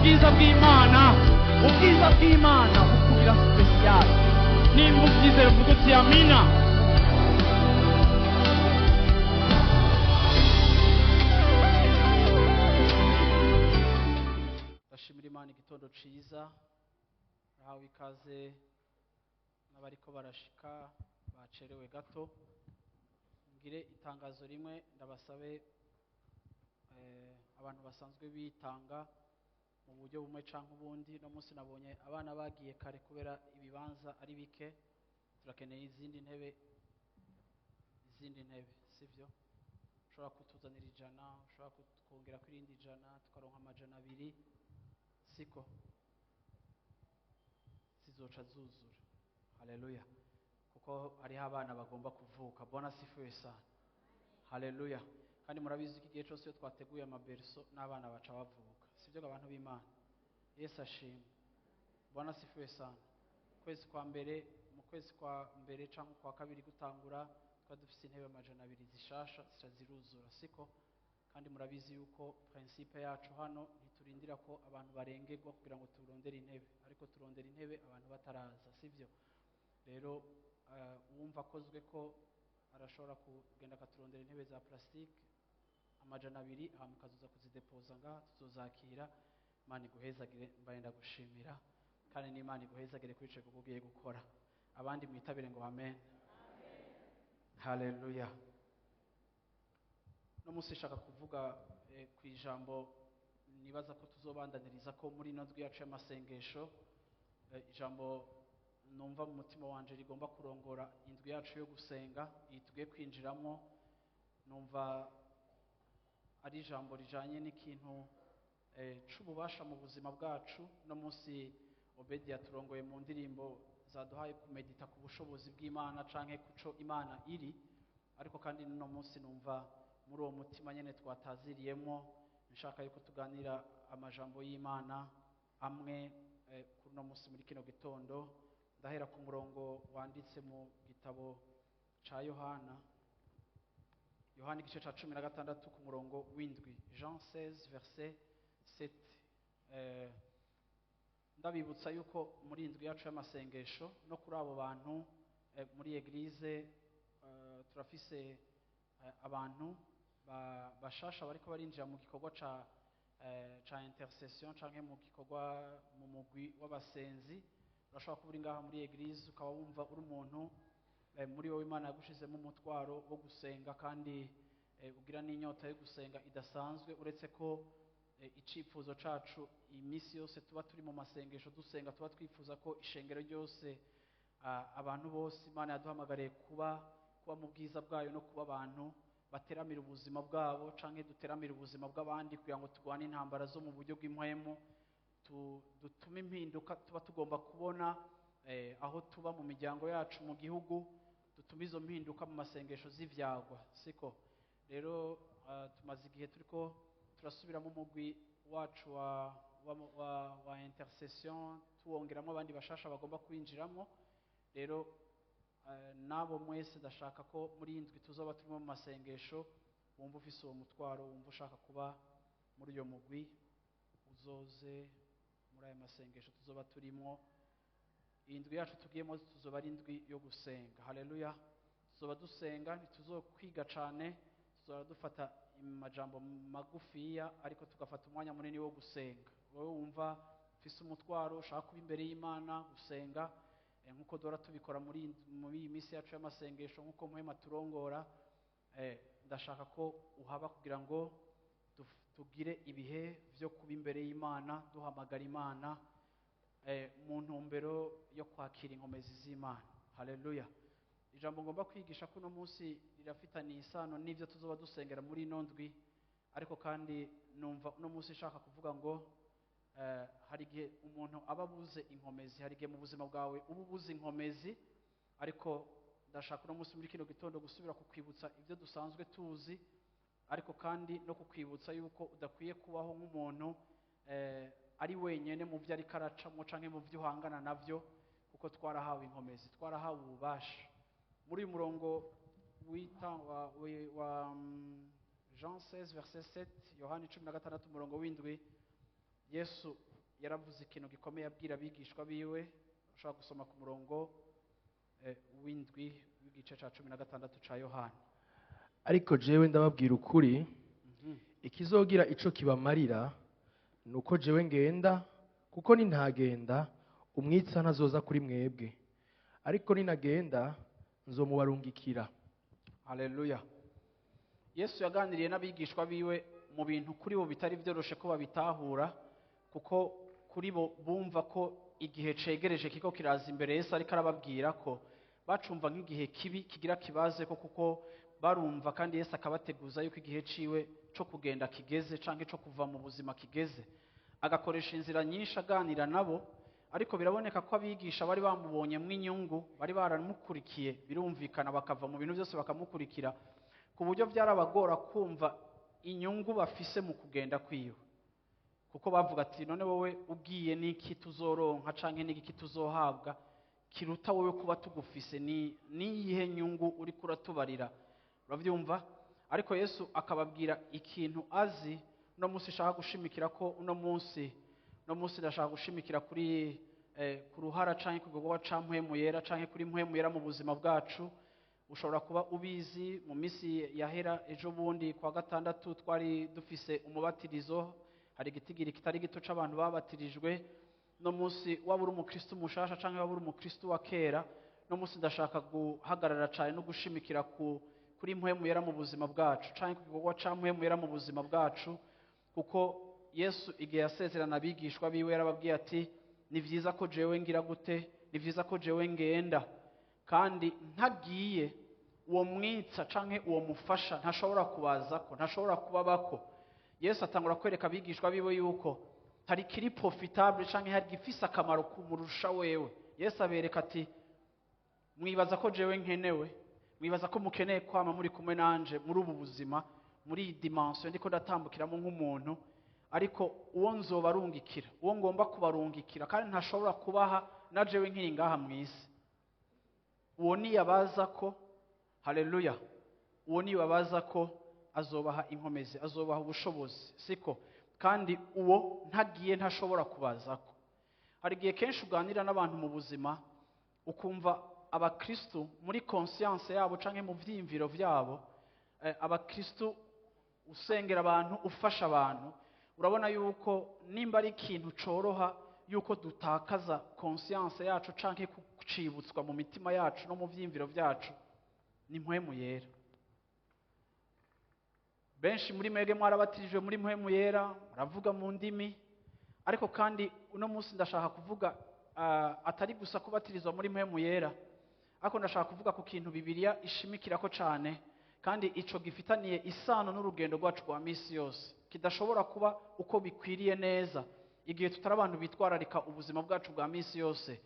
Ubwiza bw'Imana, ubwiza bw'Imana bukugira special. Nimba ubyizera uvuga uti amina. Ndashimira Imana igitondo ciza, rahawe ikaze n'abariko barashika bacerewe gato. Ngire itangazo rimwe ndabasabe, abantu basanzwe bitanga mu buryo bumwe canke ubundi. No munsi nabonye abana bagiye kare kubera ibibanza ari bike, turakeneye izindi ntebe, izindi ntebe, sivyo? Ushobora kutuzanira 100, ushobora kutwongera kuri irindi 100, tukaronka 200, siko zizoca zuzura. Haleluya! Kuko hariho abana bagomba kuvuka. Bwana asifiwe sana. Haleluya! Kandi murabizi ko igihe cyose iyo twateguye amaberso n'abana baca bavuka, sibyo abantu b'Imana? Yesu ashimwe. Bwana asifiwe sana. Kwezi kwa mbere, mu kwezi kwa mbere canke kwa kabiri gutangura, twari dufise intebe 200 zishasha zica ziruzura, siko? Kandi murabizi yuko principe yacu hano ntiturindira ko abantu barengerwa kugira ngo turondere intebe, ariko turondera intebe abantu bataraza, sivyo? Rero uwumva akozwe ko arashobora kugenda akaturondera intebe za plastique 200, hama ukazoza kuzidepoza ngaha, tuzozakira. Imana iguhezagire, mbaye ndagushimira, kandi n'Imana iguhezagire kuri ico gikorwa ugiye gukora. Abandi mwitabire ngo amen. Haleluya. No munsi nshaka kuvuga ku ijambo nibaza ko tuzobandaniriza ko muri ino ndwi yacu y'amasengesho, ijambo numva mu mutima wanje rigomba kurongora indwi yacu yo gusenga iyi tugiye kwinjiramo. Numva ari ijambo rijanye n'ikintu c'ububasha mu buzima bwacu. No munsi Obedi yaturongoye mu ndirimbo zaduhaye kumedita ku bushobozi bw'Imana canke kuco Imana iri, ariko kandi no munsi numva muri uwo mutima nyene twataziriyemo nshaka yuko tuganira amajambo y'Imana amwe kuri no munsi muri kino gitondo. Ndahera ku murongo wanditse mu gitabo ca Yohana, Yohana igice ca 16 ku murongo w'indwi, Jean 16 verset 7. Ndabibutsa yuko muri indwi yacu y'amasengesho no kuri abo bantu muri eglise turafise abantu bashasha bariko barinjira mu gikorwa ca intercession canke mu gikorwa mu mugwi w'abasenzi. Urashobora kuba uri ngaha muri eglise ukaba wumva uri umuntu muri wowe Imana yagushizemo umutwaro wo gusenga, kandi ugira n'inyota yo gusenga idasanzwe, uretse ko icifuzo cacu iminsi yose tuba turi mu masengesho dusenga, tuba twifuza ko ishengero ryose, abantu bose Imana yaduhamagariye kuba mu bwiza bwayo no kuba abantu bateramira ubuzima bwabo canke duteramira ubuzima bw'abandi kugira ngo turwane intambara zo mu buryo bw'impwemu, dutume impinduka tuba tugomba kubona aho tuba mu miryango yacu mu gihugu, dutume izo mpinduka mu masengesho z'ivyagwa, siko? Rero tumaze igihe turiko turasubiramo umugwi wacu wa intercession, tuwongeramo abandi bashasha bagomba kwinjiramo. Rero nabo mwese ndashaka ko muri iyi ndwi tuzoba turimo mu masengesho, wumva ufise uwo mutwaro, wumva ushaka kuba muri uyo mugwi, uzoze muri aya masengesho tuzoba turimo. Iyi ndwi yacu tugiyemo tuzoba ari indwi yo gusenga. Haleluya. Tuzoba dusenga, ntituzokwiga cane, tuzoba dufata amajambo magufiya, ariko tugafata umwanya munini wo gusenga. Wowe wumva ufise umutwaro ushaka kuba imbere y'Imana gusenga, nkuko dora tubikora muri iyi minsi yacu y'amasengesho, nkuko muhema turongora, ndashaka ko uhaba kugira ngo tugire ibihe vyo kuba imbere y'Imana, duhamagara Imana mu ntumbero yo kwakira inkomezi z'Imana. Haleluya. Ijambo ngomba kwigisha kuno munsi rirafitaniye isano n'ivyo tuzoba dusengera muri ino ndwi, ariko kandi numva uno munsi nshaka kuvuga ngo hari igihe umuntu aba abuze inkomezi, hari igihe mu buzima bwawe uba ubuze inkomezi, ariko ndashaka uno munsi muri kino gitondo gusubira kukwibutsa ibyo dusanzwe tuzi, ariko kandi no kukwibutsa yuko udakwiye kubaho nk'umuntu ari wenyene mu byo ariko aracamo canke mu byo uhangana navyo, kuko twarahawe inkomezi, twarahawe ububasha. Muri uyu murongo wa Jean 16 verset 7, Yohana 16 umurongo w'indwi, Yesu Yaravuze ikintu gikomeye abwira abigishwa biwe. Ushobora gusoma ku murongo w'indwi w'igice ca 16 ca Yohana. Ariko jewe ndababwira ukuri, ikizogira ico kibamarira ni uko jewe ngenda, kuko nintagenda umwitsa ntazoza kuri mwebwe, ariko ninagenda nzomubarungikira. Haleluya! Yesu yaganiriye n'abigishwa biwe mu bintu kuri bo bitari byoroshe ko babitahura, kuko kuri bo bumva ko igihe cegereje kiko kiraza imbere. Yesu ariko arababwira ko bacumva nk'igihe kibi kigira kibaze ko, kuko barumva kandi Yesu akabateguza yuko igihe ciwe co kugenda kigeze canke co kuva mu buzima kigeze. Agakoresha inzira nyinshi aganira nabo, ariko biraboneka ko abigisha bari bamubonyemwo inyungu, bari baramukurikiye, birumvikana, bakava mu bintu byose bakamukurikira, ku buryo byarabagora kumva inyungu bafise mu kugenda kwiwe, kuko bavuga ati: "None wowe ugiye n'iki tuzoronka canke n'iki tuzohabwa kiruta wowe kuba tugufise? Ni niyihe nyungu uriko uratubarira?" Uravyumva? Ariko Yesu akababwira ikintu azi. Uno munsi nshaka gushimikira ko uno munsi ndashaka gushimikira kuri ku ruhara canke ku gikorwa ca Mpwemu Yera canke kuri Mpwemu Yera mu buzima bwacu. Ushobora kuba ubizi, mu minsi yahera, ejo bundi kwa gatandatu, twari dufise umubatirizo, hari igitigiri kitari gito c'abantu babatirijwe. No munsi waba uri umukristo mushasha canke waba uri umukristo wa kera, no munsi ndashaka guhagarara cane no gushimikira kuri Mpwemu Yera mu buzima bwacu canke ku gikorwa ca Mpwemu Yera mu buzima bwacu, kuko Yesu igihe yasezerana abigishwa biwe yarababwiye ati: "Ni vyiza ko jewe ngira gute? Ni vyiza ko jewe ngenda, kandi ntagiye uwo mwitsa canke uwo mufasha ntashobora kubazako, ntashobora kubabako." Yesu atangura kwereka abigishwa biwe yuko hari kiri profitable canke hari gifise akamaro kumurusha wewe. Yesu abereka ati: "Mwibaza ko jewe nkenewe, mwibaza ko mukeneye kwama muri kumwe nanje muri ubu buzima, muri iyi dimension ndiko ndatambukiramo nk'umuntu, ariko uwo nzobarungikira, uwo ngomba kubarungikira kandi ntashobora kubaha na jewe nkiri ngaha mu isi, uwo niyabaza ko, haleluya, uwo nibabaza ko azobaha inkomezi, azobaha ubushobozi, siko? Kandi uwo ntagiye ntashobora kubazako." Hari igihe kenshi uganira n'abantu mu buzima, ukumva abakristu muri conscience yabo canke mu vyiyumviro vyabo, abakristu, usengera abantu, ufasha abantu, urabona yuko nimba ari ikintu coroha yuko dutakaza conscience yacu canke kucibutswa mu mitima yacu no mu vyiyumviro vyacu, ni Mpwemu Yera. Benshi muri mwebwe mwarabatirijwe muri Mpwemu Yera, muravuga mu ndimi, ariko kandi uno munsi ndashaka kuvuga atari gusa kubatirizwa muri Mpwemu Yera, ariko ndashaka kuvuga ku kintu Bibiliya ishimikirako cane, kandi ico gifitaniye isano n'urugendo rwacu rwa misi yose, kidashobora kuba uko bikwiriye neza igihe tutari abantu bitwararika ubuzima bwacu bwa misi yose.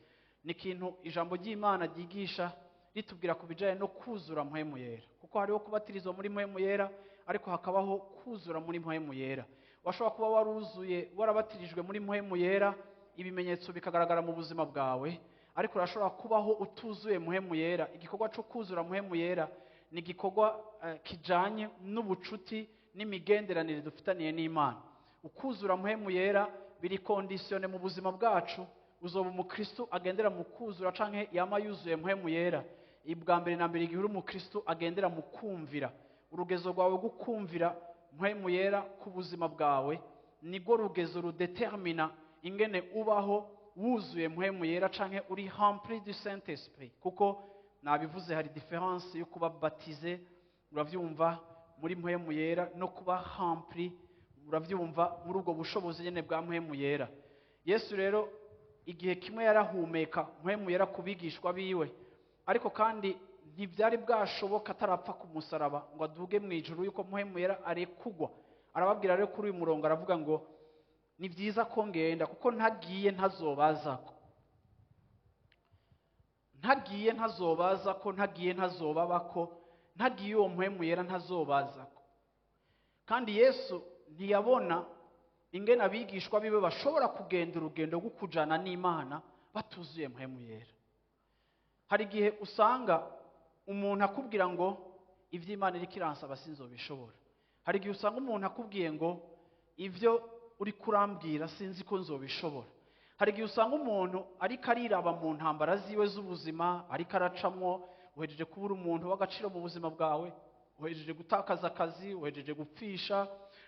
Ni ikintu ijambo ry'Imana ryigisha ritubwira ku bijanye no kuzura Mpwemu Yera, kuko hariho kubatirizwa muri Mpwemu Yera, ariko hakabaho kuzura muri Mpwemu Yera. Washobora kuba waruzuye, warabatirijwe muri Mpwemu Yera, ibimenyetso bikagaragara mu buzima bwawe, ariko urashobora kubaho utuzuye Mpwemu Yera. Igikorwa cyo kuzura Mpwemu Yera ni igikorwa kijanye n'ubucuti n'imigenderanire dufitaniye n'Imana. Ukuzura Mpwemu Yera biri conditionné mu buzima bwacu. Uzoba umukristo agendera mu kuzura canke yama yuzuye Mpwemu Yera ibwa mbere na mbere igihe uri umukristo agendera mu kumvira. Urugezo rwawe rwo kumvira Mpwemu Yera ku buzima bwawe nirwo rugezo rudetermina ingene ubaho wuzuye Mpwemu Yera canke uri rempli du Saint Esprit, kuko nabivuze, hari différence yo kuba baptisé, uravyumva, muri Mpwemu Yera no kuba rempli, uravyumva, muri ubwo bushobozi nyene bwa Mpwemu Yera. Yesu rero igihe kimwe yarahumeka Mpwemu Yera ku bigishwa biwe, ariko kandi ntibyari bwashoboka atarapfa ku musaraba ngo aduge mu ijuru yuko Mpwemu Yera arekugwa. Arababwira rero kuri uyu murongo, aravuga ngo: "Ni byiza ko ngenda, kuko ntagiye ntazobazako, ntagiye ntazobazako, ntagiye ntazobabako, ntagiye uwo Mpwemu Yera ntazobazako." Kandi Yesu ntiyabona ingene abigishwa biwe bashobora kugenda urugendo rwo kujana n'Imana batuzuye Mpwemu Yera. Hari igihe usanga umuntu akubwira ngo: "Iby'Imana iriko iransaba sinzobishobora." Hari igihe usanga umuntu akubwiye ngo: "Ibyo Uri kurambwira, sinzi ko nzobishobora. Hari igihe usanga umuntu ariko ariraba mu ntambara ziwe z'ubuzima ariko aracamwo. Uhejeje kubura umuntu w'agaciro mu buzima bwawe, uhejeje gutakaza akazi, uhejeje gupfisha,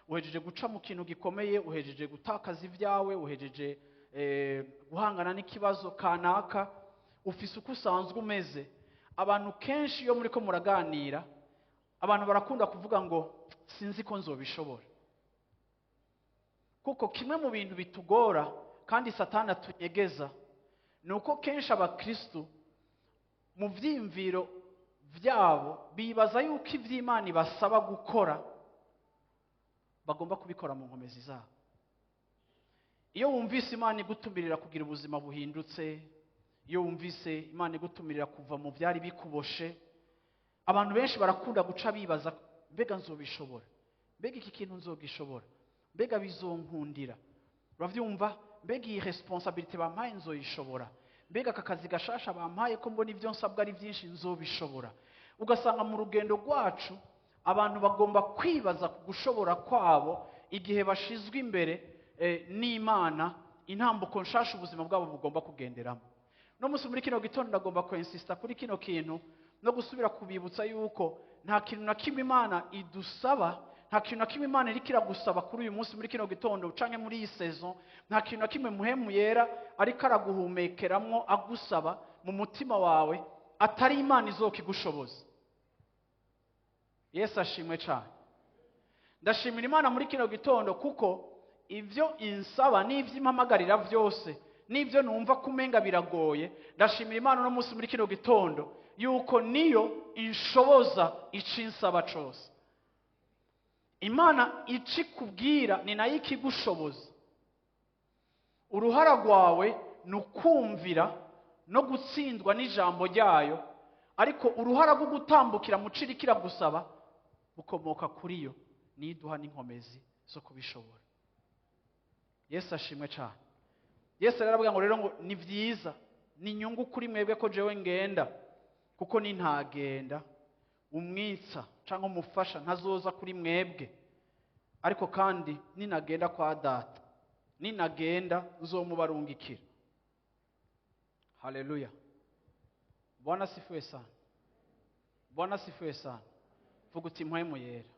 uhejeje guca mu kintu gikomeye, uhejeje gutakaza ibyawe, uhejeje guhangana n'ikibazo kanaka, ufise uko usanzwe umeze. Abantu kenshi iyo muri ko muraganira, abantu barakunda kuvuga ngo "Sinzi ko nzobishobora", kuko kimwe mu bintu bitugora kandi Satani atunyegeza ni uko kenshi abakristu mu byiyumviro byabo bibaza yuko iby'Imana ibasaba gukora bagomba kubikora mu nkomezi zabo. Iyo wumvise Imana igutumirira kugira ubuzima buhindutse, iyo wumvise Imana igutumirira kuva mu byari bikuboshe, abantu benshi barakunda guca bibaza: "Mbega nzobishobora? Mbega iki kintu nzogishobora? Mbega bizonkundira?" Urabyumva? "Mbega iyi responsabilité bampaye nzoyishobora? Mbega aka kazi gashasha bampaye, ko mbona ibyo nsabwa ari byinshi, nzobishobora?" Ugasanga mu rugendo rwacu abantu bagomba kwibaza ku gushobora kwabo igihe bashizwe imbere n'Imana intambuko nshasha ubuzima bwabo bugomba kugenderamo. No munsi muri kino gitondo ndagomba kwensista kuri kino kintu no gusubira kubibutsa yuko nta kintu na kimwe Imana idusaba, nta kintu na kimwe Imana iriko iragusaba kuri uyu munsi muri kino gitondo canke muri iyi saison, nta kintu na kimwe Muhemu Yera ariko araguhumekeramwo agusaba mu mutima wawe atari Imana izokigushoboza. Yesu ashimwe cyane. Ndashimira Imana muri kino gitondo kuko ibyo insaba n'ibyo impamagarira byose n'ibyo numva kumenga biragoye, ndashimira Imana uno munsi muri kino gitondo yuko niyo inshoboza ico insaba cose. Imana icikubwira ni nayo ikigushoboza. Uruhara rwawe ni ukumvira no gutsindwa n'ijambo ryayo, ariko uruhara rwo gutambukira mu cyo iriko iragusaba bukomoka kuri yo, niyo iduha n'inkomezi zo kubishobora. Yesu ashimwe cyane. Yesu rero aravuga ngo rero ngo ni byiza, ni inyungu kuri mwebwe ko jewe ngenda, kuko nintagenda umwitsa cyangwa umufasha ntazoza kuri mwebwe, ariko kandi ninagenda kwa Data, ninagenda nzomubarungikira. Haleluya! Bwana sifiwe sana. Bwana sifiwe sana. Vuga uti "Mpwemu Yera".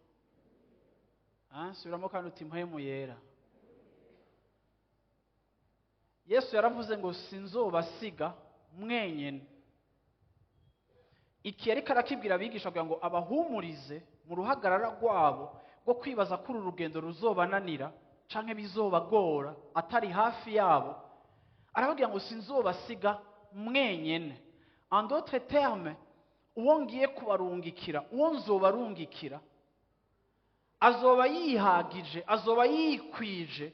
Ah, subiramo kandi uti "Mpwemu Yera". Yesu yaravuze ngo "Sinzobasiga mwenyene". Iki yariko arakibwira abigisha kugira ngo abahumurize mu ruhagarara rwabo rwo kwibaza ko uru rugendo ruzobananira canke bizobagora atari hafi yabo. Arababwira ngo "Sinzobasiga mwenyene". En d'autres termes, uwo ngiye kubarungikira, uwo nzobarungikira, azoba yihagije, azoba yikwije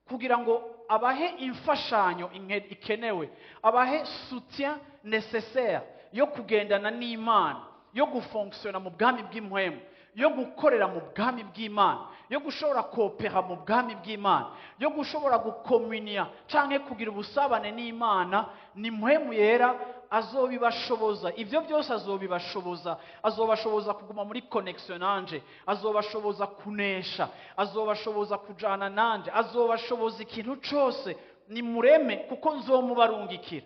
kugira ngo abahe imfashanyo ikenewe, abahe soutien nécessaire yo kugendana n'Imana, yo gufonctionna mu bwami bw'impwemu, yo gukorera mu bwami bw'Imana, yo gushobora kopera mu bwami bw'Imana, yo gushobora gukomuniya canke kugira ubusabane n'Imana. Ni Mpwemu Yera azobibashoboza ibyo byose. Azobibashoboza, azobashoboza kuguma muri connexion nanje, azobashoboza kunesha, azobashoboza kujana nanje, azobashoboza ikintu cose. Ni mureme kuko nzomubarungikira.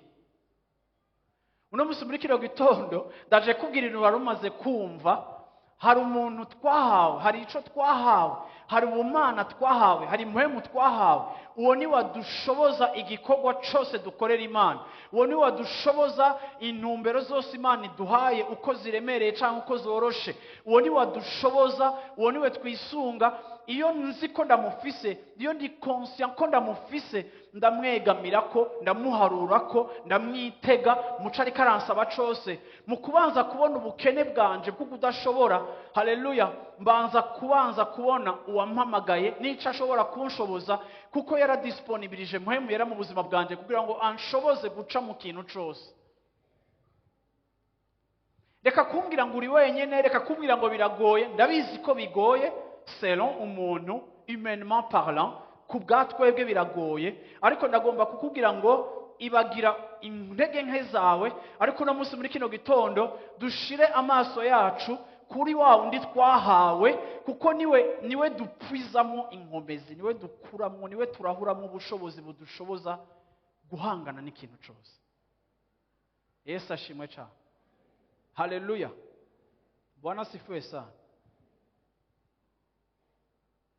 Uno munsi muri kino gitondo ndaje kubwira ibintu wari umaze kumva. Hari umuntu twahawe, hari ico twahawe, hari ubumana twahawe, hari impwemu twahawe. Uwo ni wadushoboza igikorwa cose dukorera Imana, uwo ni wadushoboza intumbero zose Imana iduhaye, uko ziremereye cyangwa uko zoroshe. Uwo ni wadushoboza, uwo niwe twisunga. Iyo nzi ko ndamufise, iyo ndi conscient ko ndamufise, ndamwegamira ko, ndamuharura ko, ndamwitega muco ariko aransaba cose. Mu kubanza kubona ubukene bwanje bwo kudashobora, haleluya, mbanza kubanza kubona uwampamagaye n'ico ashobora kunshoboza, kuko yaradisponibilije Mpwemu Yera mu buzima bwanje kugira ngo anshoboze guca mu kintu cose. Reka kumbwira ngo uri wenyine, reka kumbwira ngo biragoye. Ndabizi ko bigoye selon umuntu, humainement parlant, ku bwa twebwe biragoye, ariko ndagomba kukubwira ngo ibagira intege nke zawe. Ariko uno munsi muri kino gitondo dushire amaso yacu Kuri wa wundi twahawe, kuko niwe dupwizamo inkomezi, niwe dukuramo, niwe turahuramo ubushobozi budushoboza guhangana n'ikintu cyose. Yesu ashimwe cyane. Haleluya, Bwana asifiwe sana.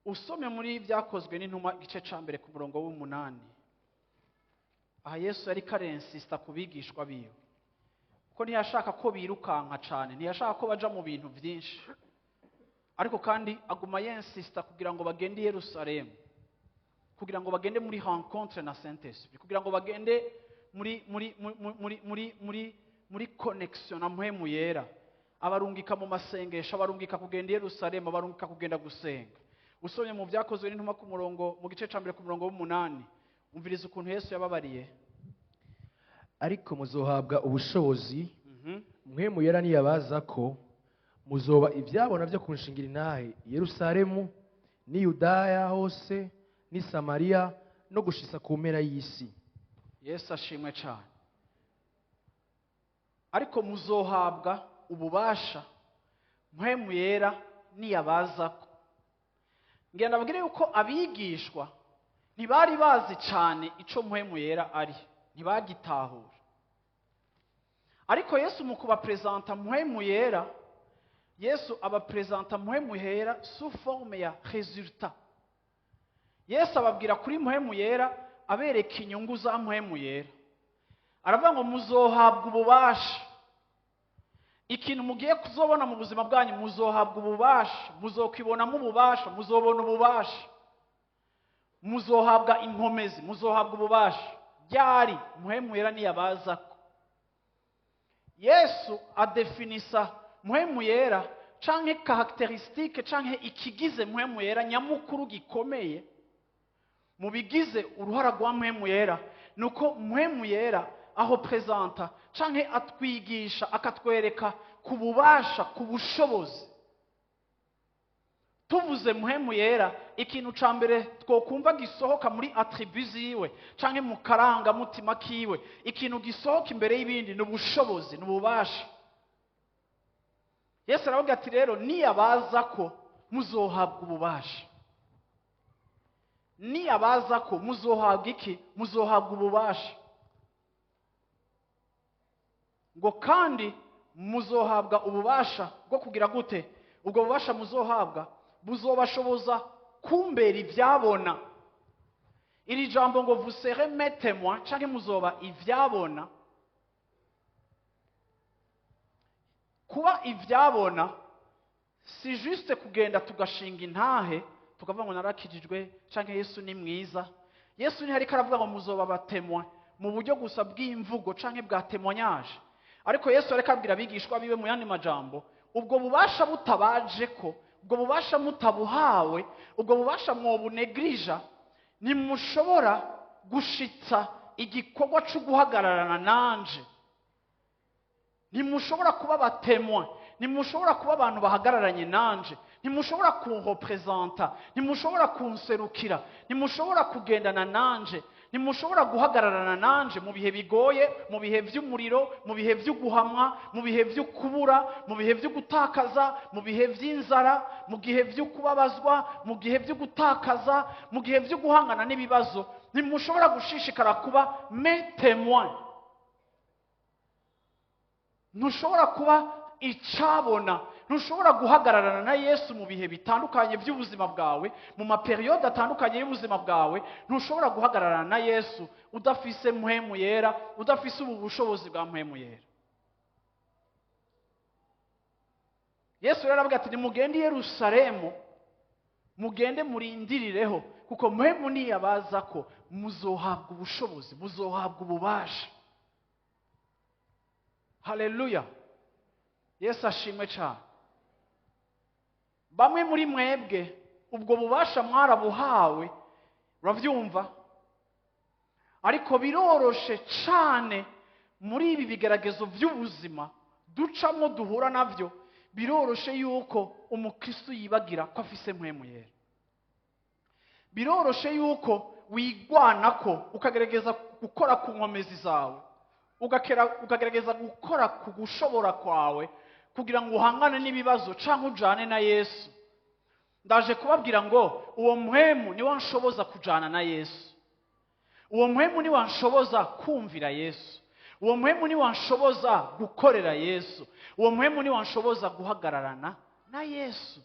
Usome muri Byakozwe n'Intumwa igice cya 1 ku murongo w'8. Aha Yesu yari karensista ku bigishwa biwe, kuko ntiyashaka ko birukanka cyane, ntiyashaka ko baja mu bintu byinshi, ariko kandi aguma yensista kugira ngo bagende i Yerusalemu, kugira ngo bagende muri rencontre na Saint-Esprit, kugira ngo bagende muri muri muri muri muri muri connexion na Mpwemu Yera. Abarungika mu masengesho, abarungika kugenda i Yerusalemu, abarungika kugenda gusenga. Usomye mu Byakozwe n'Intumwa ku murongo mu gice cya 1 ku murongo w'8, umviriza ukuntu Yesu yababariye. Ariko muzohabwa ubushobozi, Mpwemu Yera niyabaza ko, muzoba ibyabona byo kunshingira intahe i Yerusalemu n'i Yudaya hose n'i Samariya no gushitsa ku mpera y'isi. Yesu ashimwe cyane. Ariko muzohabwa ububasha Mpwemu Yera niyabaza ko. Ngenda nabwire yuko abigishwa ntibari bazi cyane ico Mpwemu Yera ari, ntibagitahura. Ariko Yesu mu kubapresenta Mpwemu Yera, Yesu abapresenta Mpwemu Yera sous forme ya résultat. Yesu ababwira kuri Mpwemu Yera, abereka inyungu za Mpwemu Yera. Aravuga ngo muzohabwa ububasha. Ikintu mugiye kuzobona mu buzima bwanyu, muzohabwa ububasha, muzokwibonamo ububasha, muzobona ububasha, muzohabwa inkomezi, muzohabwa ububasha. Ryari? Mpwemu Yera niyabaza ko. Yesu adefinisa Mpwemu Yera canke caractéristique canke ikigize Mpwemu Yera nyamukuru gikomeye mu bigize uruhara rwa Mpwemu Yera, nuko Mpwemu Yera aho presenta canke atwigisha akatwereka ku bubasha, ku bushobozi. Tuvuze Mpwemu Yera, ikintu ca mbere twokumva gisohoka muri attribut ziwe canke mu karangamutima kiwe, ikintu gisohoka imbere y'ibindi ni ubushobozi, ni ububasha. Yesu aravuga ati rero niyabaza ko muzohabwa ububasha, niyabaza ko muzohabwa iki? Muzohabwa ububasha. Ngo kandi muzohabwa ububasha bwo kugira gute? Ubwo bubasha muzohabwa buzobashoboza kumbera ibyabona. Iri jambo ngo vous serez mes témoins canke muzoba ivyabona, kuba ivyabona si juste kugenda tugashinga intahe tukavuga ngo narakijijwe canke Yesu ni mwiza. Yesu ni hariko aravuga ngo muzoba abatemwa mu buryo gusa bw'imvugo canke bwa témoignage, ariko Yesu ariko abwira abigishwa biwe mu yandi majambo, ubwo bubasha butabaje ko, ubwo bubasha mutabuhawe, ubwo bubasha mwobunegrija, ntimushobora gushitsa igikorwa cyo guhagararana nanje. Ntimushobora kuba abatemwa, ntimushobora kuba abantu bahagararanye nanje, ntimushobora kunrepresenta, ntimushobora kunserukira, ntimushobora kugendana nanje, ntimushobora guhagararana nanje mu bihe bigoye, mu bihe by'umuriro, mu bihe by'uguhamwa, mu bihe by'ukubura, mu bihe byo gutakaza, mu bihe by'inzara, mu gihe byo kubabazwa, mu gihe byo gutakaza, mu gihe byo guhangana n'ibibazo. Ntimushobora gushishikara kuba mes témoins. Ntushobora kuba icabona, ntushobora guhagararana na Yesu mu bihe bitandukanye by'ubuzima bwawe, mu maperiode atandukanye y'ubuzima bwawe. Ntushobora guhagararana na Yesu udafise Mpwemu Yera, udafise ubu bushobozi bwa Mpwemu Yera. Yesu rero aravuga ati nimugende i Yerusalemu, mugende murindirireho, kuko Mpwemu niyabaza ko muzohabwa ubushobozi, muzohabwa ububasha. Haleluya, Yesu ashimwe cyane. Bamwe muri mwebwe ubwo bubasha mwarabuhawe, uravyumva, ariko biroroshe cyane muri ibi bigeragezo by'ubuzima ducamo duhura navyo, biroroshe yuko umukristo yibagira ko afise Mpwemu Yera. Biroroshe yuko wigwana ko ukagerageza gukora ku nkomezi zawe, ukagerageza gukora ku gushobora kwawe, kugira ngo uhangane n'ibibazo canke ujane na Yesu. Ndaje kubabwira ngo uwo mpwemu niwe anshoboza kujana na Yesu, uwo mpwemu niwe anshoboza kumvira Yesu, uwo mpwemu niwe anshoboza gukorera Yesu, uwo mpwemu niwe anshoboza guhagararana na Yesu.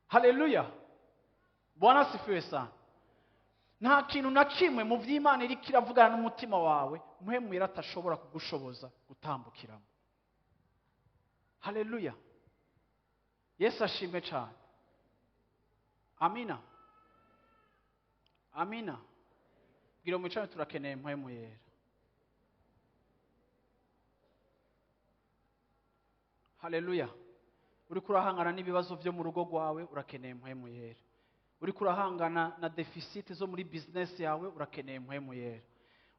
Haleluya, Bwana asifiwe sana. Nta kintu na kimwe mu vy'Imana iriko iravugana n'umutima wawe mpwemu yera atashobora kugushoboza gutambukiramo. Haleluya, Yesu ashimwe cyane. Amina, amina. Bwira mwicare, turakeneye mpwemu yera. Haleluya. Uriko urahangana n'ibibazo vyo mu rugo rwawe, urakeneye mpwemu yera. Uriko urahangana na deficit zo muri business yawe, urakeneye mpwemu yera.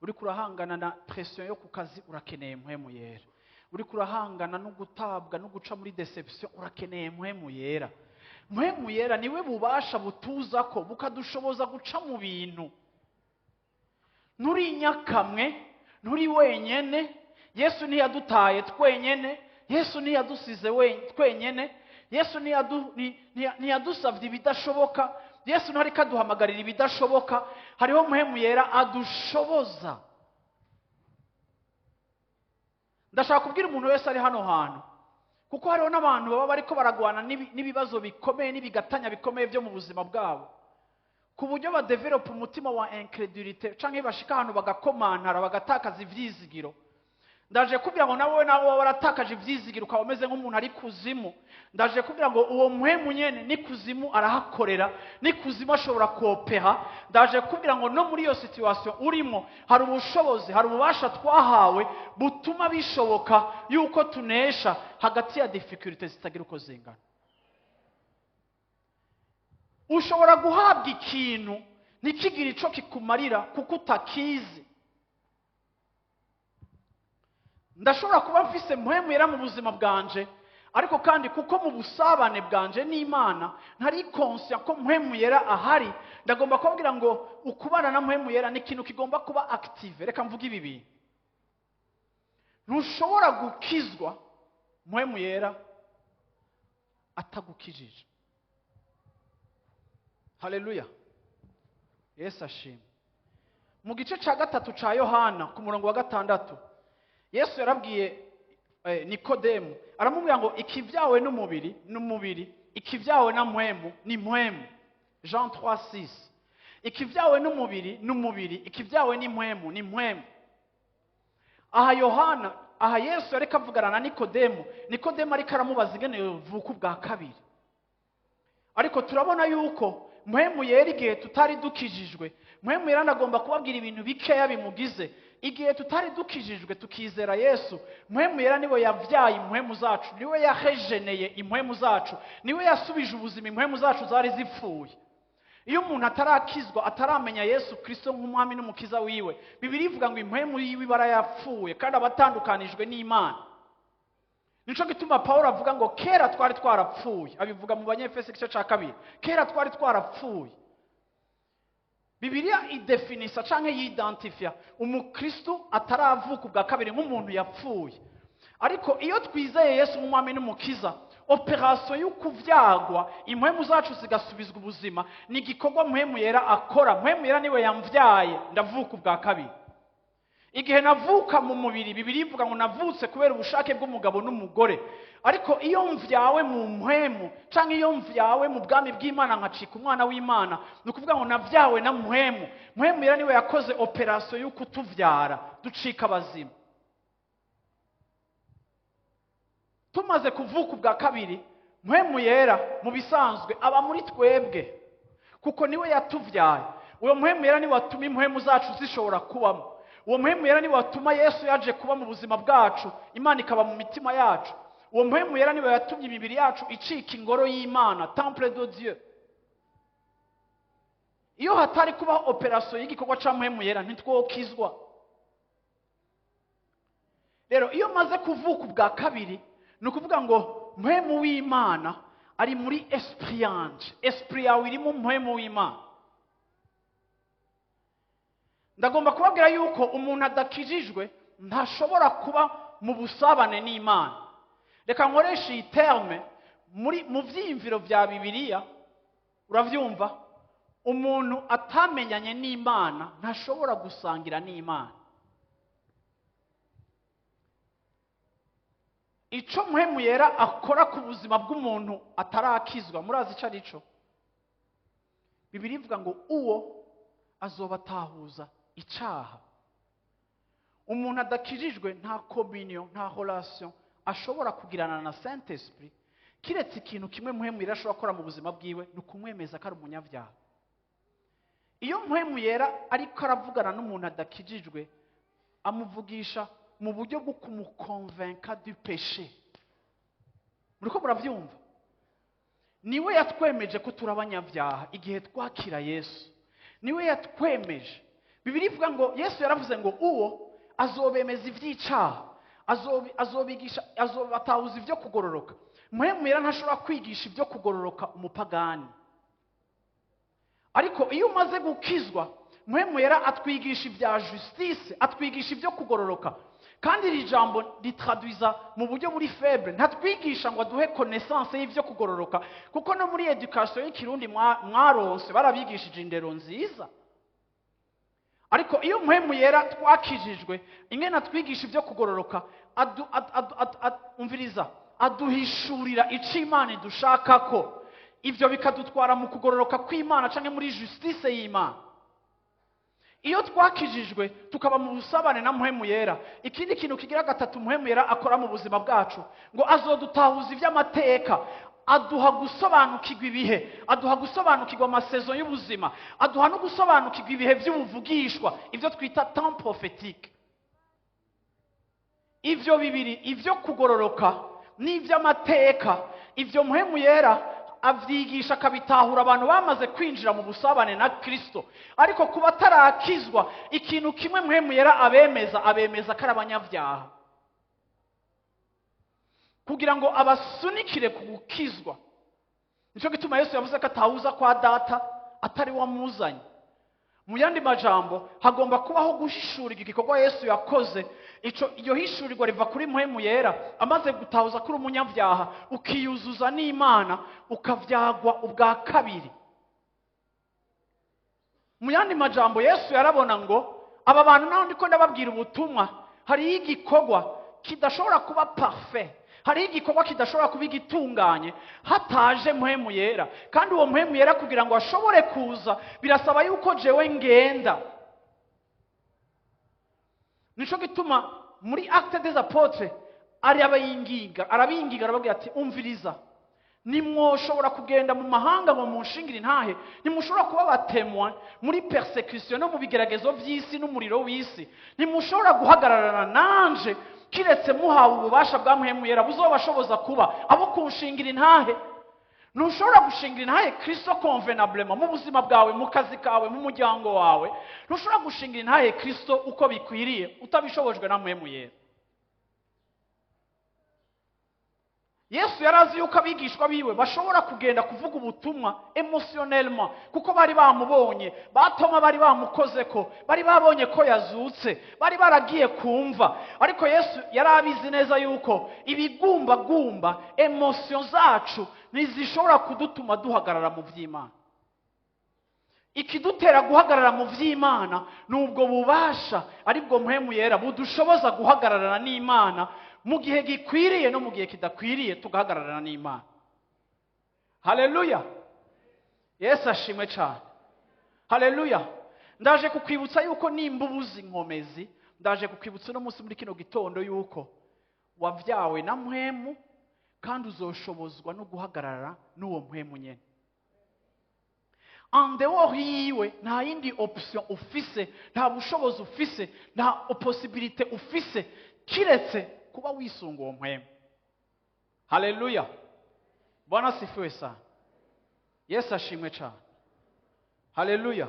Uriko urahangana na pression yo ku kazi, urakeneye mpwemu yera. Uriko urahangana no gutabwa no guca muri deception, urakeneye mpwemu yera. Mpwemu yera niwe bubasha butuza ko bukadushoboza guca mu bintu. Nturi nyakamwe, nturi wenyene. Yesu ntiyadutaye twenyene, Yesu ntiyadusize twenyene, Yesu ntiyadusavye ibidashoboka, Yesu ntariko aduhamagarira ibidashoboka. Hariho mpwemu yera adushoboza. Ndashaka kubwira umuntu wese ari hano hantu, kuko hariho n'abantu baba bariko baragwana n'ibibazo bikomeye n'ibigatanya bikomeye byo mu buzima bwabo, ku buryo badevelopa umutima wa incredulité canke bashika ahantu bagakomantara bagatakaza ivyizigiro. Ndaje kubwira ngo nawe nawe waratakaje ivyizigiro ukaba umeze nk'umuntu ari kuzimu. Ndaje kubwira ngo uwo mpwemu nyene ni kuzimu arahakorera, ni kuzimu ashobora kuopera. Ndaje kubwira ngo no muri iyo situation urimo hari ubushobozi, hari ububasha twahawe butuma bishoboka yuko tunesha hagati ya difficultés zitagira uko zingana. Ushobora guhabwa ikintu ntikigire ico kikumarira kuko utakizi. Ndashobora kuba mfise mpwemu yera mu buzima bwanje, ariko kandi kuko mu busabane bwanje n'Imana ntari conscient ko mpwemu yera ahari, ndagomba kubabwira ngo ukubana na mpwemu yera ni ikintu kigomba kuba active. Reka mvuge ibi bintu. Ntushobora gukizwa mpwemu yera atagukijije. Haleluya, Yesu ashimwe. Mu gice ca 3 ca Yohana ku murongo wa 6, Yesu yarabwiye Nikodemu, aramubwira ngo ikivyawe n'umubiri n'umubiri, ikivyawe na mpwemu ni mpwemu. Jean 3:6. Ikivyawe n'umubiri n'umubiri, ikivyawe ni mpwemu ni mpwemu. Aha Yohana, aha Yesu yariko avugana na Nikodemu. Nikodemu ariko aramubaza ingene yovuka ubwa kabiri. Ariko turabona yuko mpwemu yera igihe tutari dukijijwe, mpwemu yera agomba kubabwira ibintu bikeya bimugize. Igihe tutari dukijijwe tukizera Yesu, mpwemu yera niwe yavyaye impwemu zacu, niwe yahejeneye impwemu zacu, niwe yasubije ubuzima impwemu zacu zari zipfuye. Iyo umuntu atarakizwa, ataramenya Yesu Kristo nk'umwami n'umukiza wiwe, Bibiliya ivuga ngo impwemu yiwe ibara yapfuye kandi abatandukanijwe n'Imana. Nico gituma Paulo avuga ngo kera twari twarapfuye, abivuga mu Banyefeso igice ca 2, kera twari twarapfuye. Bibiliya idefinisa canke yidentifia umukristo ataravuka ubwa kabiri nk'umuntu yapfuye. Ariko iyo twizeye Yesu nk'umwami n'umukiza, operation yo kuvyagwa impwemu zacu zigasubizwa ubuzima ni igikorwa mpwemu yera akora. Mpwemu yera niwe yamvyaye ndavuka ubwa kabiri. Igihe navuka mu mubiri, Bibiliya ivuga ngo navutse kubera ubushake bw'umugabo n'umugore. Ariko iyo mvyawe mu mpwemu canke iyo mvyawe mu bwami bw'Imana nkacika umwana w'Imana, ni ukuvuga ngo navyawe na mpwemu. Mpwemu yera niwe yakoze operation yo kutuvyara ducika abazima. Tumaze kuvuka ubwa kabiri, mpwemu yera mu bisanzwe aba muri twebwe kuko niwe yatuvyaye. Uwo mpwemu yera niwe watuma impwemu zacu zishobora kubamo. Uwo mpwemu yera niwe watuma Yesu yaje kuba mu buzima bwacu, Imana ikaba mu mitima yacu. Uwo mpwemu yera niwe yatumye imibiri yacu icika ingoro y'Imana, temple de Dieu. Iyo hatari kubaho operation y'igikorwa ca mpwemu yera ntitwokizwa. Rero iyo maze kuvuka ubwa kabiri, ni ukuvuga ngo mpwemu w'Imana ari muri esprit yanje. Esprit yawe irimo mpwemu w'Imana. Ndagomba kubabwira yuko umuntu adakijijwe ntashobora kuba mu busabane n'Imana. Reka nkoreshe iyi terme muri mu vyiyumviro vya Bibiliya. Uravyumva? Umuntu atamenyanye n'Imana ntashobora gusangira n'Imana. Ico Mpwemu Yera akora ku buzima bw'umuntu atarakizwa, murazi ico ari cyo? Bibiliya ivuga ngo uwo azobatahuza icaha. Umuntu adakijijwe nta communion, nta relation ashobora kugirana na Saint Esprit, kiretse ikintu kimwe Mpwemu Yera ashobora gukora mu buzima bwiwe, ni ukumwemeza ko ari umunyabyaha. Iyo Mpwemu Yera ariko aravugana n'umuntu adakijijwe, amuvugisha mu buryo bwo kumuconvainca du péché. Muriko muravyumva? Niwe yatwemeje ko turi abanyabyaha igihe twakira Yesu. Niwe yatwemeje. Bibiliya ivuga ngo Yesu yaravuze ngo uwo azobemeza ivy'icaha, azobigisha, azobatahuza ivyo kugororoka. Mpwemu Yera ntashobora kwigisha ibyo kugororoka umupagani. Ariko iyo umaze gukizwa, Mpwemu Yera atwigisha ibya justice, atwigisha ibyo kugororoka. Kandi iri jambo ritraduiza mu buryo buri faible, ntatwigisha ngo aduhe connaissance y'ivyo kugororoka, kuko no muri education y'ikirundi mwaronse barabigishije indero nziza. Ariko iyo Mpwemu Yera twakijijwe, ingene atwigisha ibyo kugororoka, umviriza, aduhishurira ico Imana idushakako. Ivyo bikadutwara mu kugororoka kw'Imana canke muri justice y'Imana. Iyo twakijijwe tukaba mu busabane na Mpwemu Yera, ikindi kintu kigira gatatu Mpwemu Yera akora mu buzima bwacu, ngo azodutahuza ivy'amateka, aduha gusobanukirwa ibihe, aduha gusobanukirwa amasaison y'ubuzima, aduha no gusobanukirwa ibihe vy'ubuvugishwa, ivyo twita temps prophétique. Ivyo bibiri, ivyo kugororoka n'ivy'amateka, ivyo Mpwemu Yera avyigisha akabitahura abantu bamaze kwinjira mu busabane na Kristo. Ariko kuba atarakizwa, ikintu kimwe Mpwemu Yera abemeza, abemeza ko ari abanyabyaha, kugira ngo abasunikire ku gukizwa. Nico gituma Yesu yavuze ko atawuza kwa Data atari wamuzanye. Mu yandi majambo, hagomba kubaho guhishurirwa igikorwa Yesu yakoze. Ico iyo hishurirwa riva kuri Mpwemu Yera, amaze gutahuza kuri umunyabyaha, ukiyuzuza n'Imana, ukavyagwa ubwa kabiri. Mu yandi majambo, Yesu yarabona ngo aba bantu naho ndiko ndababwira ubutumwa, hariho igikorwa kidashobora kuba parfait, hariho igikorwa kidashobora kuba igitunganye hataje Mpwemu Yera. Kandi uwo Mpwemu Yera kugira ngo ashobore kuza, birasaba yuko jewe ngenda. Nico gituma muri Actes des Apôtres arabayinginga, arabinginga, arababwira ati umviriza, nimwoshobora kugenda mu mahanga ngo munshingire intahe, ntimushobora kuba abatémoins muri persécution no mu bigeragezo vy'isi n'umuriro w'isi, ntimushobora guhagararana nanje kiretse muhawe ububasha bwa Mpwemu Yera buzobashoboza kuba abo kunshingira intahe. Ntushobora gushingira intahe Kristo convenablement mu buzima bwawe, mu kazi kawe, mu muryango wawe. Ntushobora gushingira intahe Kristo uko bikwiriye utabishobojwe na Mpwemu Yera. Yesu yarazi yuko abigishwa biwe bashobora kugenda kuvuga ubutumwa émotionnellement, kuko bari bamubonye, batoma bari bamukozeko, bari babonye ko yazutse, bari baragiye kumva. Ariko Yesu yari abizi neza yuko ibigumbagumba, émotions zacu ntizishobora kudutuma duhagarara mu vy'Imana. Ikidutera guhagarara mu vy'Imana ni ubwo bubasha, aribwo Mpwemu Yera, budushoboza guhagararana n'Imana mu gihe gikwiriye no mu gihe kidakwiriye, tugahagararana n'Imana. Haleluya! Yesu ashimwe cyane. Haleluya! Ndaje kukwibutsa yuko nimba ubuze inkomezi, ndaje kukwibutsa uno munsi muri kino gitondo yuko wavyawe na Mpwemu, kandi uzoshobozwa no guhagarara n'uwo Mpwemu nyene. En dehors yiwe nta yindi option ufise, nta bushobozi ufise, nta possibilité ufise, kiretse kuba wisunga uwo Mpwemu. Haleluya! Bwana asifiwe sana. Yesu ashimwe cyane. Haleluya!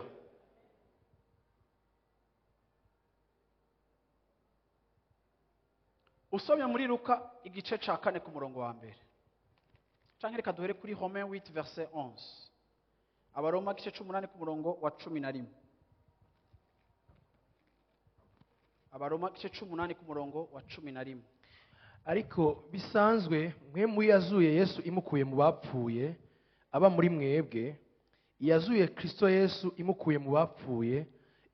Usomye muri Luka igice ca 4 ku murongo wa mbere, canke reka duhere kuri Romains 8 verset 11, Abaroma igice c'umunani ku murongo wa 11. Abaroma igice c'umunani ku murongo wa 11. Ariko bisanzwe Mpwemu yazuye Yesu imukuye mu bapfuye aba muri mwebwe, iyazuye Kristo Yesu imukuye mu bapfuye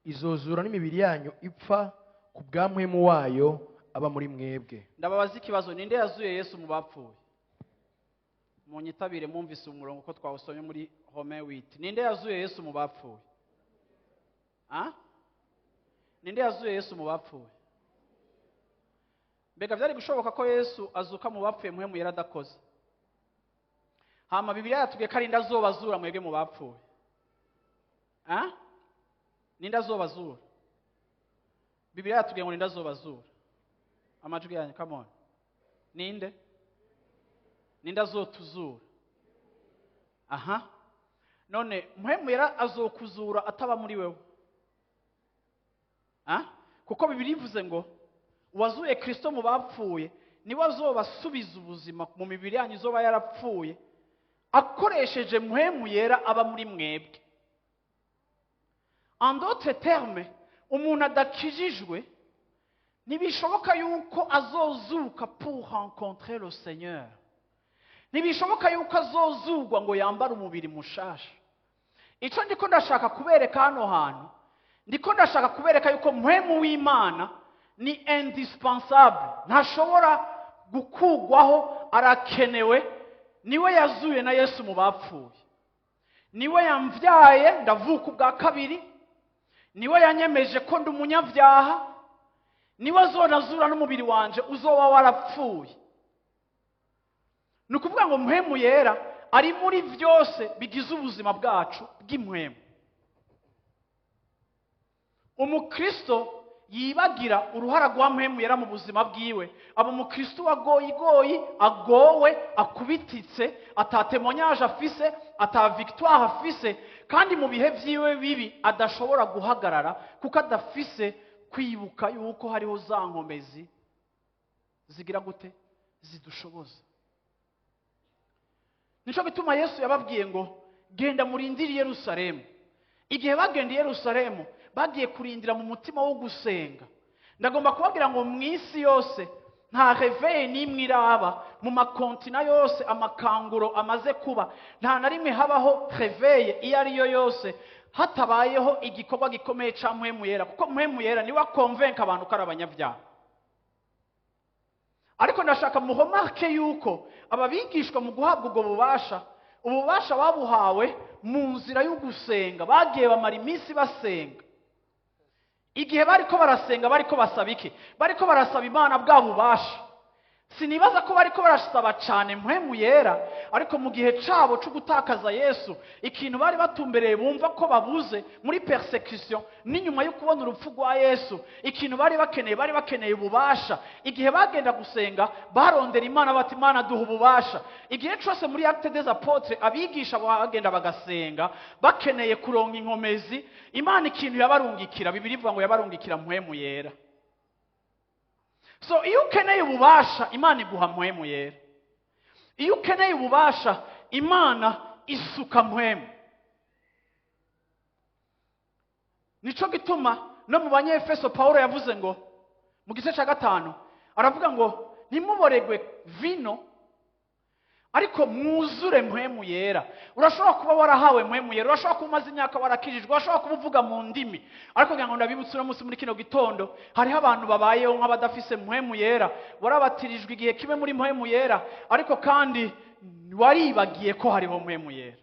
izozura n'imibiri yanyu ipfa ku bwa Mpwemu wayo aba muri mwebwe. Ndababaza ikibazo: ninde yazuye Yesu mu bapfuye? Munyitabire, mwumvise umurongo ko twawusomye muri Romains 8. Ninde yazuye Yesu mu bapfuye? Ah? Ninde yazuye Yesu mu bapfuye? Mbega byari gushoboka ko Yesu azuka mu bapfuye Mpwemu yari adakoze? Hama Bibiliya yatubwiye ko ari nde azobazura mwebwe mu bapfuye? Ah? Ninde azobazura? Bibiliya yatubwiye ngo ninde azobazura? Amajwi yanyu, come on. Ninde? Ninde azotuzura? Aha, none Mpwemu yera azokuzura ataba muri wewe? Ah? Kuko Bibiliya ivuze ngo uwazuye Kristo mu bapfuye niwe azobasubiza ubuzima mu mibiri yanyu izoba yarapfuye, akoresheje Mpwemu yera aba muri mwebwe. En d'autres termes, umuntu adakijijwe ntibishoboka yuko azozuka pour rencontrer le Seigneur, ntibishoboka yuko azozurwa ngo yambare umubiri mushasha. Icyo ndiko ndashaka kubereka hano hantu, ndiko ndashaka kubereka yuko Mpwemu w'Imana ni indispensable, ntashobora gukugwaho, arakenewe. Niwe yazuye na Yesu mu bapfuye, niwe yamvyaye ndavuka ubwa kabiri, niwe yanyemeje ko ndi umunyabyaha, niwe azonazura n'umubiri wanje uzoba warapfuye. Ni ukuvuga ngo Mpwemu yera ari muri byose bigize ubuzima bwacu bw'impwemu. Umukristo yibagira uruhara rwa Mpwemu yera mu buzima bwiwe aba umukristo wa goyigoyi, agowe, akubititse, ata témoignage afise, ata victoire afise, kandi mu bihe vyiwe bibi adashobora guhagarara kuko adafise kwibuka yuko hariho za nkomezi zigira gute? Zidushoboza. Nico gituma Yesu yababwiye ngo genda murindire i Yerusalemu. Igihe bagenda i Yerusalemu, bagiye kurindira mu mutima wo gusenga. Ndagomba kubabwira ngo mu isi yose nta réveil n'imwe iraba, mu ma continents yose amakanguro amaze kuba, nta na rimwe habaho réveil iyo ari yo yose hatabayeho igikorwa gikomeye ca Mpwemu yera, kuko Mpwemu yera niwe akonvenka abantu ko ari abanyabyaha. Ariko ndashaka mu remarque yuko aba bigishwa mu guhabwa ubwo bubasha, ububasha babuhawe mu nzira yo gusenga. Bagiye bamara iminsi basenga. Igihe bariko barasenga, bariko basaba iki? Bariko barasaba Imana bwa bubasha. Sinibaza ko bariko barasaba cane Mpwemu yera, ariko mu gihe cabo co gutakaza Yesu, ikintu bari batumbereye bumva ko babuze muri persécution n'inyuma yo kubona urupfu rwa Yesu, ikintu bari bakeneye, bari bakeneye ububasha. Igihe bagenda gusenga, barondera Imana bati: "Imana, duha ububasha." Igihe cose muri Actes des Apôtres abigisha bagenda bagasenga bakeneye kuronka inkomezi, Imana ikintu yabarungikira, Bibiliya ivuga ngo yabarungikira Mpwemu yera. So iyo ukeneye ububasha, Imana iguha Mpwemu yera. Iyo ukeneye ububasha, Imana isuka Mpwemu. Nico gituma no mu Banyefeso Pawulo yavuze ngo mu gice cya 5 aravuga ngo ntimuboregwe vino, ariko mwuzure Mpwemu yera. Urashobora kuba warahawe Mpwemu yera, urashobora kuba umaze imyaka warakijijwe, urashobora kuba uvuga mu ndimi, ariko kugira ngo ndabibutse uno munsi muri kino gitondo, hariho abantu babayeho nk'abadafise Mpwemu yera. Warabatirijwe igihe kimwe muri Mpwemu yera, ariko kandi waribagiye ko hariho Mpwemu yera.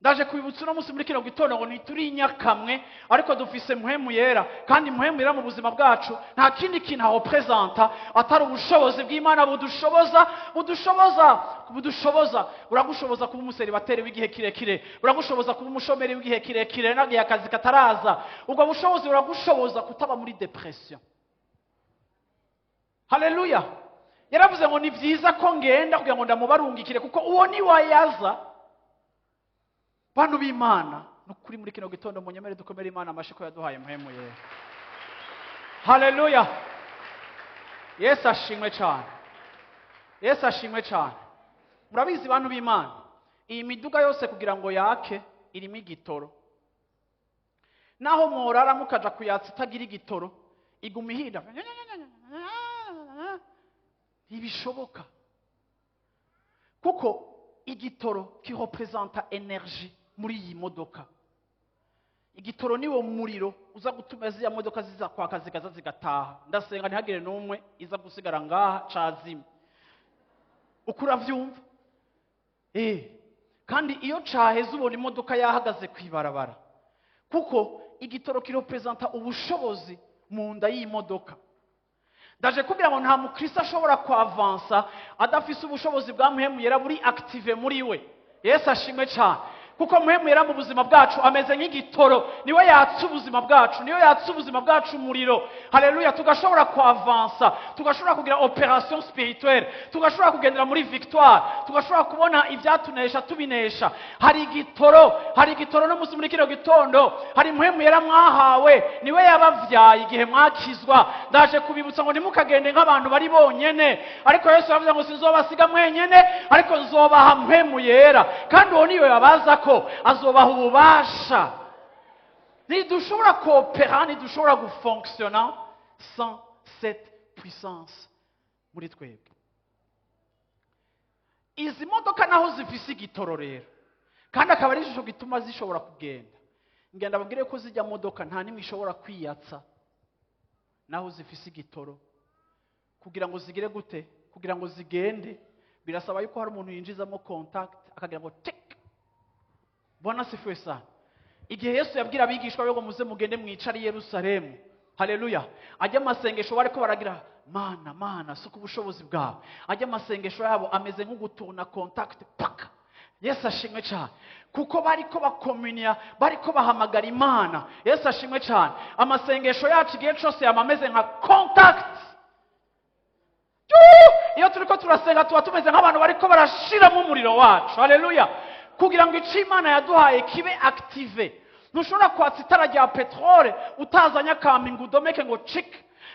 Ndaje kubibutsa uno munsi muri kino gitondo ngo ntituri inyakamwe, ariko dufise Mpwemu yera. Kandi Mpwemu yera mu buzima bwacu nta kindi kintu aho présenta atari ubushobozi bw'Imana budushoboza, budushoboza, budushoboza. Buragushoboza kuba umu célibataire w'igihe kirekire, buragushoboza kuba umushomeri w'igihe kirekire nagiye akazi kataraza. Ubwo bushobozi buragushoboza kutaba muri dépression. Haleluya! Yaravuze ngo ni byiza ko ngenda kugira ngo ndamubarungikire, kuko uwo ni wayaza. Bantu b'Imana, nukuri muri kino gitondo munyemere dukomere Imana amashyi ko yaduhaye Mpwemu yera. Haleluya! Yesu ashimwe cyane, Yesu ashimwe cyane. Murabizi bantu b'Imana, iyi miduga yose kugira ngo yake irimo igitoro. Naho mworara mukaja kuyatsa itagira igitoro, iguma ihinda. Ntibishoboka, kuko igitoro kirepresenta énergie muri iyi modoka. Igitoro niwo muriro uza gutuma ziriya modoka ziza kwaka, zikaza zigataha. Ndasenga ntihagire n'umwe iza gusigara ngaha cazima. Uko uravyumva? Kandi iyo caheze, ubona imodoka yahagaze kw'ibarabara, kuko igitoro kirepresenta ubushobozi mu nda y'iyi modoka. Ndaje kugira ngo nta mukristo ashobora kwavansa adafise ubushobozi bwa Mpwemu Yera buri active muri we. Yesu ashimwe cyane, kuko Mpwemu Yera mu buzima bwacu ameze nk'igitoro. Niwe yatsa ubuzima bwacu, niwe yatsa ubuzima bwacu umuriro. Haleluya! Tugashobora kwavansa, tugashobora kugira opération spirituelle, tugashobora kugendera muri victoire, tugashobora kubona ibyatunesha tubinesha. Hari igitoro, hari igitoro. No munsi muri kino gitondo hari Mpwemu Yera mwahawe, niwe yabavyaye igihe mwakizwa. Ndaje kubibutsa ngo ntimukagende nk'abantu bari bonyene, ariko Yesu yavuze ngo sinzobasiga mwenyene, ariko nzobaha Mpwemu Yera, kandi uwo niyo yabaza ko azobaha ububasha. Ntidushobora koopera, ntidushobora gufonctiona sans cette puissance muri twebwe. Izi modoka naho zifise igitoro rero, kandi akaba ari ico gituma zishobora kugenda, ngenda babwire ko zijya modoka nta nimwe ishobora kwiyatsa naho zifise igitoro. Kugira ngo zigire gute? Kugira ngo zigende, birasaba yuko hari umuntu yinjizamo contact, akagira ngo tek. Bwana sifiwe sana. Igihe Yesu yabwira abigishwa be ngo muze mugende mwicare i Yerusalemu, haleluya, ajya amasengesho bariko baragira: "Mana, Mana, suka ubushobozi bwawe." Ajya amasengesho yabo ameze nko gutuna contact paka. Yesu ashimwe cyane, kuko bariko bakominya, bariko bahamagara Imana. Yesu ashimwe cyane. Amasengesho yacu igihe cyose yama ameze nka contact. Iyo turiko turasenga, tuba tumeze nk'abantu bariko barashiramo umuriro wacu. Haleluya! Kugira ngo icyo Imana yaduhaye kibe active, ntushobora kwatsa itara rya peteroli utazanye akambi ngo udomeke ngo cik.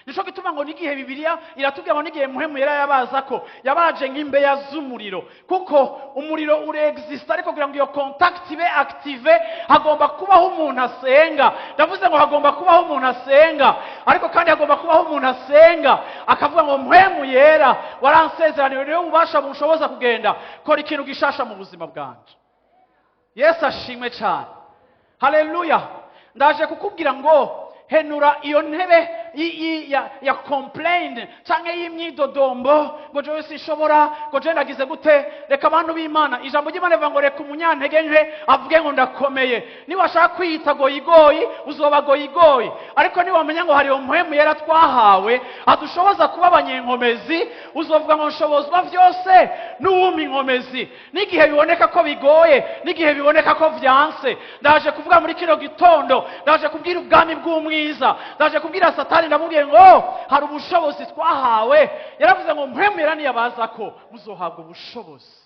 Nico gituma ngo n'igihe Bibiliya iratubwira ngo n'igihe Mpwemu Yera yabaza ko yabaje nk'imbeya z'umuriro, kuko umuriro urexista, ariko kugira ngo iyo contact ibe active hagomba kubaho umuntu asenga. Ndavuze ngo hagomba kubaho umuntu asenga, ariko kandi hagomba kubaho umuntu asenga akavuga ngo: "Mpwemu Yera waransezeraniwe, niwe ubasha bushoboza kugenda, kora ikintu gishasha mu buzima bwanje." Yesu ashimwe cyane. Haleluya! Ndaje kukubwira ngo henura iyo ntebe ya complain canke y'imyidodombo, ngo jewe sinshobora, ngo jewe nagize gute. Reka abantu b'Imana, ijambo ry'Imana rivuga ngo reka umunyantege nke avuge ngo ndakomeye. Niwashaka kwiyita goyigoyi, uzoba goyigoyi, ariko niwamenya ngo hari Mpwemu Yera twahawe adushoboza kuba abanyenkomezi, uzovuga ngo nshobozwa vyose n'uwumpa inkomezi, n'igihe biboneka ko bigoye, n'igihe biboneka ko vyanse. Ndaje kuvuga muri kino gitondo, ndaje kubwira ubwami bw'umwiza, ndaje kubwira Satani, ndamubwiye ngo hari ubushobozi twahawe. Yaravuze ngo Mpwemu Yera niyabaza ko muzohabwa ubushobozi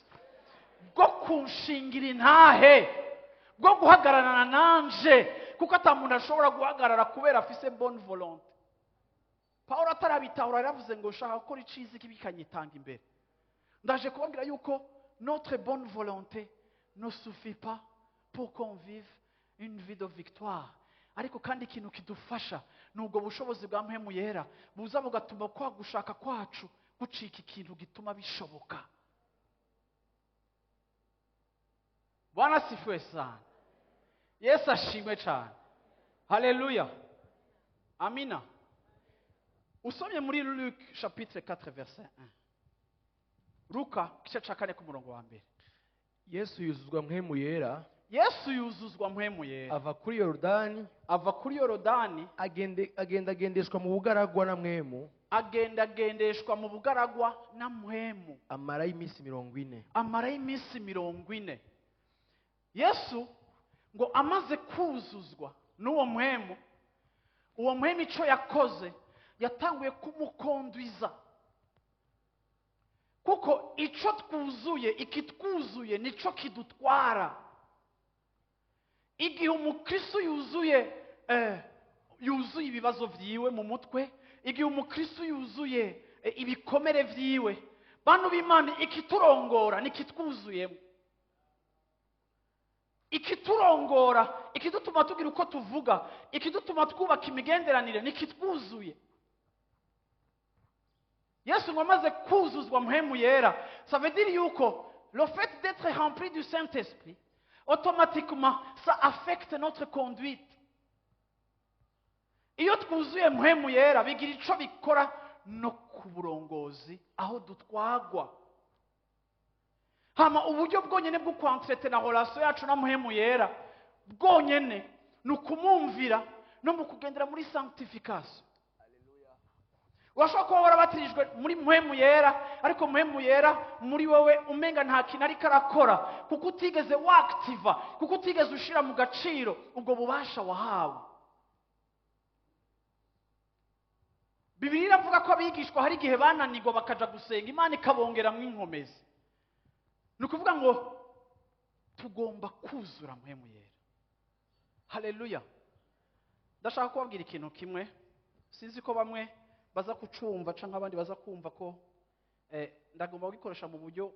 bwo kunshingira intahe, bwo guhagararana nanje, kuko ata muntu ashobora guhagarara kubera afise bonne volonté. Pawulo atarabitahura yaravuze ngo ushaka gukora iciza, ikibi kikanyitanga imbere. Ndaje kubabwira yuko notre bonne volonté ne suffit pas pour qu'on vive une vie de victoire, ariko kandi ikintu kidufasha ni ubwo bushobozi bwa Mpwemu Yera buza bugatuma kwa gushaka kwacu gucika ikintu gituma bishoboka. Bwana sifiwe sana. Yesu ashimwe cyane. Haleluya, amina. Usomye muri Luc chapitre 4 verset 1, Luka igice cya 4 ku murongo wa 1. Yesu yuzuzwa Mpwemu Yera. Yesu yuzuzwa Mpwemu Yera. Ava kuri Yorodani. Ava kuri Yorodani. Agendagendeshwa mu bugaragwa na Mpwemu. Agendagendeshwa mu bugaragwa na Mpwemu. Amarayo iminsi 40. Amarayo iminsi 40. Yesu ngo amaze kuzuzwa n'uwo Mpwemu, uwo Mpwemu icyo yakoze, yatanguye kumukondwiza, kuko icyo twuzuye, ikitwuzuye nicyo kidutwara. Igihe umukristo yuzuye ibibazo byiwe mu mutwe, igihe umukristo yuzuye ibikomere byiwe, bantu b'Imana, ikiturongora nikitwuzuyemo. Ikiturongora, ikidutuma tugira uko tuvuga, ikidutuma twubaka imigenderanire, nikitwuzuye. Yesu ngo amaze kuzuzwa Mpwemu Yera, ça veut dire yuko le fait d'être rempli du Saint-Esprit, automatiquement ça affecte notre conduite. Iyo twuzuye Mpwemu Yera, bigira ico bikora no ku burongozi aho dutwagwa. Hama uburyo bwonyene bwo kwentretena relation yacu na Mpwemu Yera bwonyene ni ukumwumvira no mu kugendera muri sanctification. Urashobora kuba warabatirijwe muri Mpwemu Yera, ariko Mpwemu Yera muri wowe umenga nta kintu ariko arakora, kuko utigeze wakitiva, kuko utigeze ushira mu gaciro ubwo bubasha wahawe. Bibiliya iravuga ko abigishwa hari igihe bananirwa bakaja gusenga, Imana ikabongeramwo inkomezi. Ni ukuvuga ngo tugomba kuzura Mpwemu Yera. Haleluya! Ndashaka kubabwira ikintu kimwe, sinzi ko bamwe baza kucumva canke abandi baza kumva ko ndagomba kugikoresha mu buryo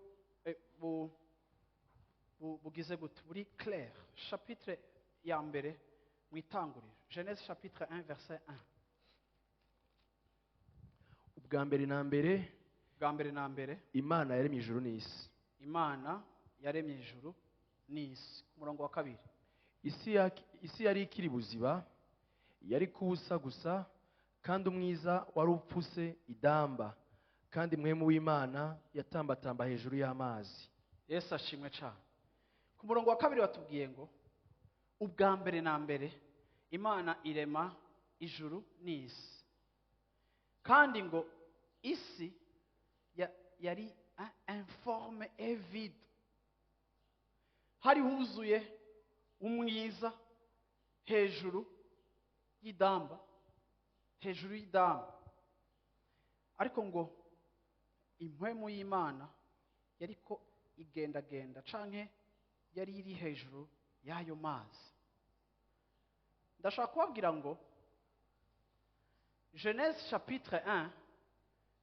bugize gute, buri clair. Chapitre ya mbere mu Itanguriro, Genèse chapitre 1 verset 1. Ubwa mbere na mbere, Bwa mbere na mbere, Imana yaremye ijuru n'isi. Imana yaremye ijuru n'isi. Ku murongo wa 2. Isi yari ikiri buziba, yari kubusa gusa, kandi umwiza wari upfuse idamba, kandi Mpwemu w'Imana yatambatamba hejuru y'amazi. Yesu ashimwe cyane. Ku murongo wa 2 batubwiye ngo ubwa mbere na mbere Imana irema ijuru n'isi, kandi ngo isi yari informe et vide, hari huzuye umwiza hejuru y'idamba, hejuru y'idamba. Ariko ngo impwemu y'Imana yariko igendagenda canke yari iri hejuru y'ayo mazi. Ndashaka kubabwira ngo Genèse chapitre 1,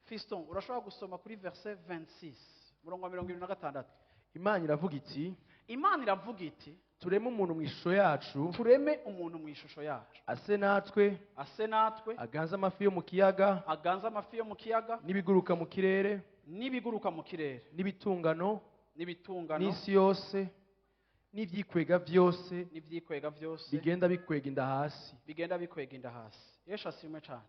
Fiston, urashobora gusoma kuri verset 26, murongo wa 26. Imana iravuga iti, Imana iravuga iti, tureme umuntu mu ishusho yacu, tureme umuntu mu ishusho yacu, ase natwe, ase natwe, aganze amafi yo mu kiyaga, aganze amafi yo mu kiyaga, n'ibiguruka mu kirere, n'ibiguruka mu kirere, n'ibitungano, n'ibitungano, n'isi yose, n'ivyikwega vyose, n'ivyikwega vyose, bigenda bikwega inda hasi. Bigenda bikwega inda hasi. Yesu ashimwe cyane.